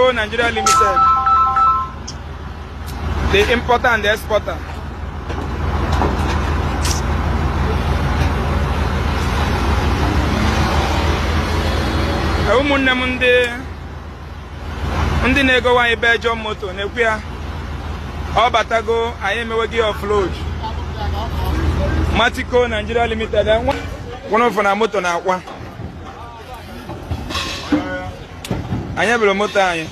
Matico Nigeria Limited, the importer and the exporter. Ụmụnne m ndị na-egowa anyị Belgium moto na-ekwu ya ọ batago, anyị emewego ya offload. Matico Nigeria Limited nwere na moto na-akwa anyị ebere moto anyị,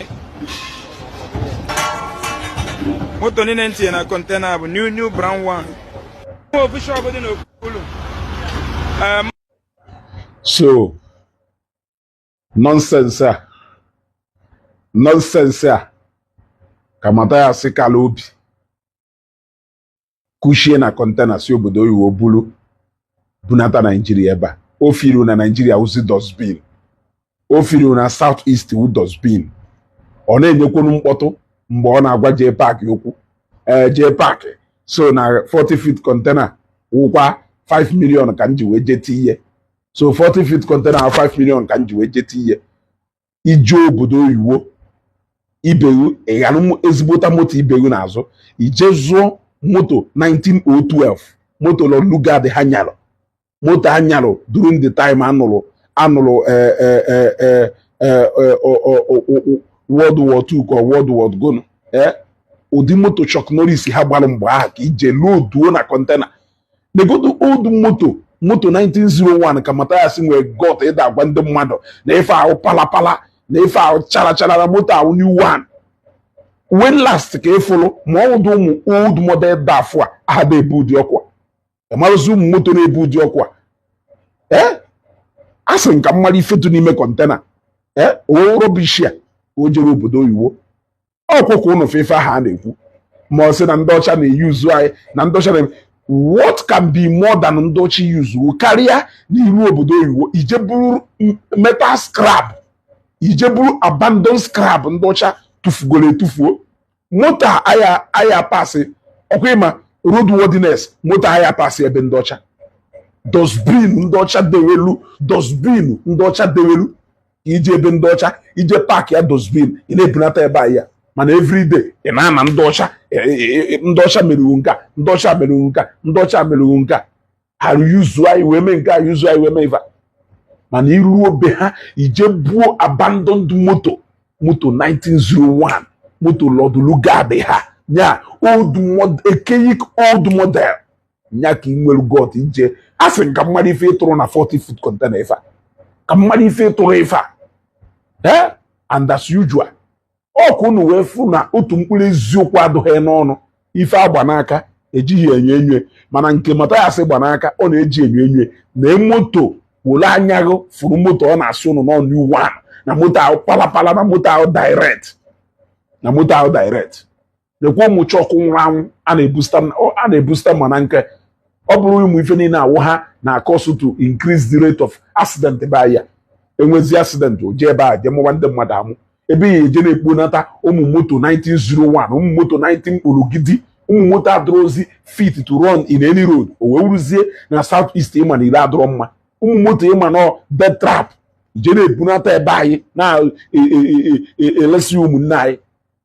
moto niile ntinye na container bụ new new brown one. Ofu shop dị n'okpuru. So nonsense a, nonsense a ka Mathias kala obi kushie na container si obodo oyibo bulu bunata Naijiria ebe a. O firu na Naijiria wụzi dustbin, o firu na South East wu dustbin. Ọ na-enyekwunu mkpọtụ mgbe ọ na-agwa JPAC okwu. Ee, JPAC so na 40 feet container wụkwa 5 million ka m ji wee jete ihe. So 40 feet container 5 million ka m ji wee jete ihe. Ije obodo oyibo ibegu ịghara ezigbota moto ibegu n'azụ, ije zụọ moto 19012, moto Lord Lugard ha nyalụ, moto ha nyalụ during the time anụrụ World War II ka World War gonu. Ụdị moto Chuck Norris ha gbara mgbe ahụ ka ije loduo na container. Negodo old moto, moto 1901 ka Mathias nwere got ịda agwa ndị mmadụ na ife ahụ palapala, na ife ahụ chara chara, na moto ahụ new one. When last ka ịfụlụ ma ọ ụdị ụmụ old model DAF a aha ebu ụdị ọkụ a, ịmarụzi ụmụ moto na-ebu ụdị ọkụ a? Ee, a sị m ka mmadụ ifetu n'ime container. Ee, o rubbish a o jere obodo oyibo ọkwụ ka ụnụ fefe ahụ a na-ekwu ma ọ sị na ndị ọcha na-eyuzu anyị, na ndị ọcha na what can be more than ndị ọcha yuzu karịa n'iru obodo oyibo ije buru metal scrap, ije buru abandon scrap ndị ọcha tụfugoro etufuo. Moto a aya aya pasị ọkwa ịma roadworthiness, moto aya pasị ebe ndị ọcha, dustbin ndị ọcha dewelu, dustbin ndị ọcha dewelu, ije ebe ndị ọcha ije park ya dustbin, ị na-ebunata ebe a ya. Mana everyday ị na-ana ndị ọcha, ndị ọcha meriri nke a, ndị ọcha meriri nke a, ndị ọcha meriri nke a, ha yuzu anyị wee mee nke a, yuzu anyị wee mee ife a. Mana iruo be ha ije buo abandoned moto, moto 1901, moto Lord Lugard ha nya old model, archaic old model nya ka ị nwere got ije. A sị m ka mmadụ ife ịtụrụ na 40 foot container ife a, ka mmadụ ife ịtụrụ ife a. Eh, and as usual, ọ ka unu wee fụ na otu mkpụrụ eziokwu adụghị n'ọnụ. Ife agba n'aka ejighị enyo enyo, mana nke Mathias gba n'aka ọ na-eji enyo enyo na moto wole anya gị fụrụ moto ọ na-asị ụnụ nọ new one, na moto ahụ palapala, na moto ahụ direct, na moto ahụ direct. Lekwa ụmụ chọkụ nwụrụ anwụ a na-ebusta, a na-ebusta. Mana nke ọ bụrụ ụmụ ife niile awụ ha na cause to increase the rate of accident ebe ahịa enwezi accident, o jee ebe a jee mụwa ndị mmadụ amụ ebe ya eje na-ekponata ụmụ moto 1901, ụmụ moto 19 orogidi, ụmụ moto adịrọzi fit to run in any road. O wee wuruzie na South East ịma na ile adịrọ mma, ụmụ moto ịma nọ dead trap ije na-ebunata ebe anyị na-elesi ụmụnne anyị.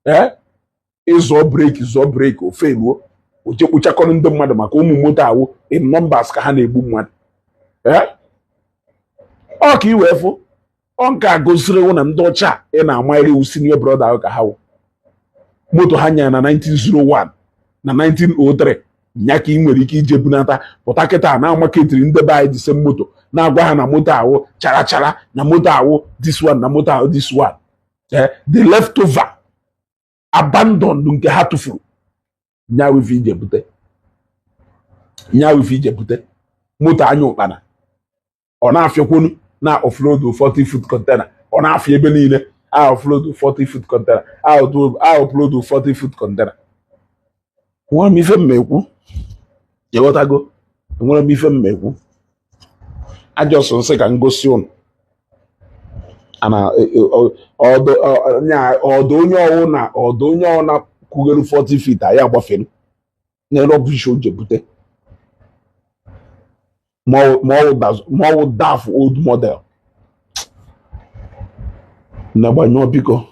Ee, ịzọ brake, zọọ brake, ofe eluo oje kpochakọrọ ndị mmadụ maka ụmụ moto awụ in numbers ka ha na-egbu mmadụ. Ee, ọ ka i wee fụ ọ nke a gosiri na ndị ọcha ị na-amanyere iwu senior brother ahụ ka ha wụ moto ha nyara na 1901 na 1903 nya ka ị nwere ike ije bunata pụta kịta na amaketiri ndị be anyị dise moto na-agwa ha na moto ahụ chara chara, na moto ahụ this one, na moto ahụ this one. Eh, the leftover abandoned nke ha tụfuru nya wife ije bute, nya wife ije bute moto anya ụkpana ọ na-afịakwonu na offload 40 foot container, ọ na-afịa ebe niile a offload 40 foot container, a offload 40 foot container. Nwere m ife mmekwu, ịghọtago? Enwere m ife mmekwu ajọsọ nsị ka m gosi ụnụ ana ọdụ onye ọwụ na ọdụ onye ọwụ na kwughere 40 feet anyị agbafere na rubbish o je bute ma ọ wụ DAF old model na gbanyụọ biko.